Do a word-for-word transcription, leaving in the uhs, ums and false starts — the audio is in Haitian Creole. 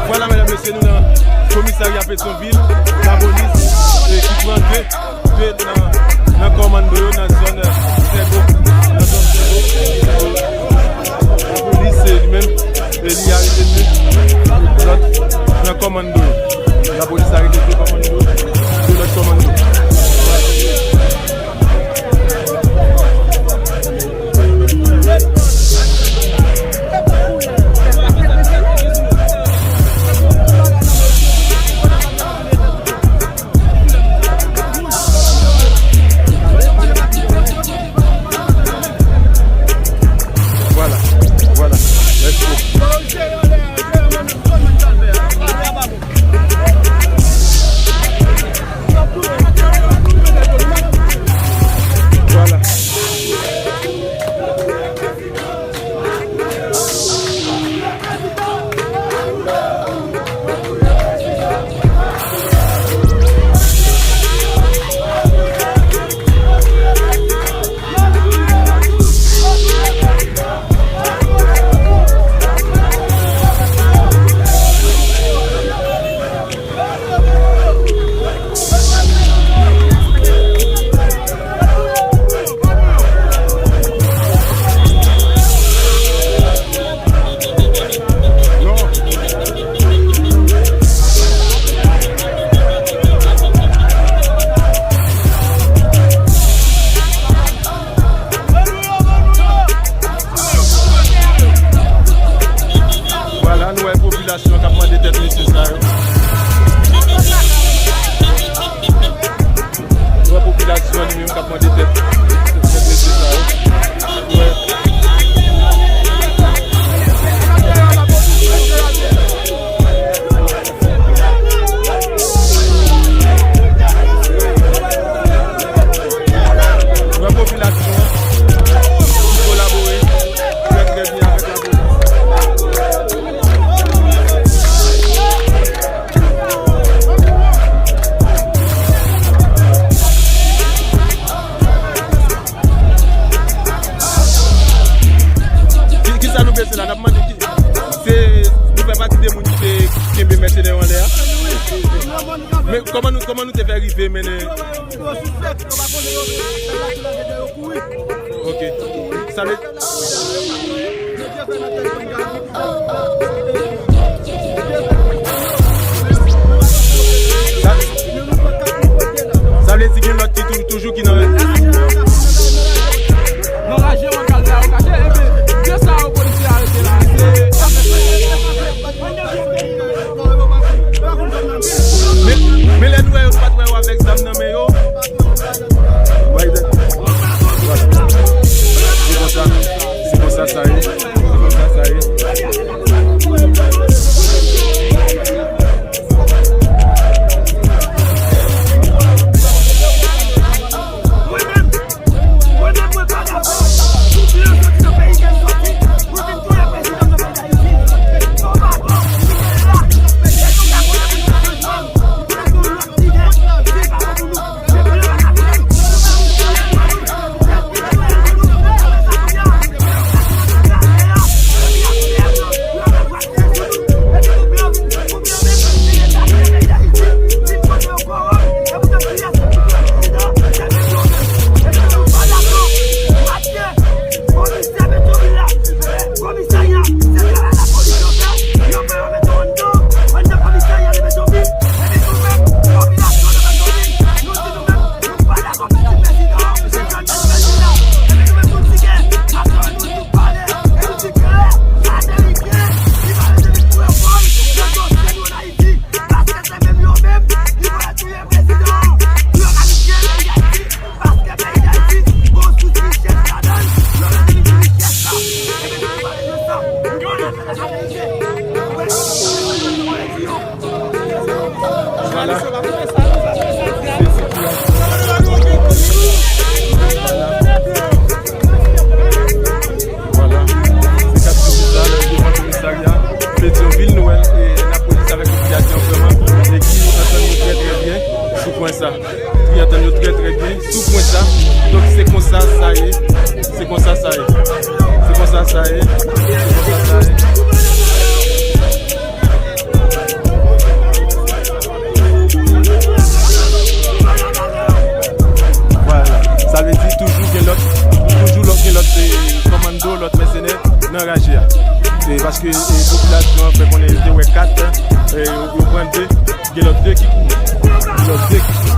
Vwala, medam, mesye, nou nan komisarya Petyonvil, lapolis, eh, ki pran de, de nan, nan kòmando yo, nan zòn, eh, Sègo, nan zòn Sègo. Lapolis, eh, li menm, eh, li arete de lòt nan kòmando yo. Lapolis arete de kòmando, de lòt kòmando. Vwala, vwala. Let's go. Vwala. Vwala, nou wè popilasyon k ap mande tèt mesye sa yo. Nou wè popilasyon li menm k ap mande tèt, tèt mesye sa yo. Nou wè. Nou wè popilasyon an ki kolabore trè, trè byen avèk lapolis. Ki, kisa nou bezwen la? N ap mande ki, se, nou fè pati de moun ki te kenbe mèsenè yo anlè a? Men kòman nou, kòman nou te fè rive mennen? Ok. Sa vle, sa, sa vle di gen lòt ki tou-, toujou ki nan. Nan raje mwen kal la, yo kache, epi, de sa, yo polisye arete la, se, Men, men lè nou wè yo, nou pa t wè yo avèk zam nan men yo. Vwala. Se konsa, se konsa sa ye. Se konsa sa ye. Sa, li antann yo trè, trè byen sou pwen sa. Donk, se konsa sa ye. Se konsa sa ye. Se konsa sa ye. Se konsa sa ye. Vwala. Sa vle di toujou gen lòt, toujou lòt, gen lòt, eh, kòmando, lòt mèsenè nan raje a. Se paske, eh, popilasyon an fè konnen yo te wè kat, eh, yo, yo pran de, gen lòt de ki kouri. Gen lòt de ki kouri.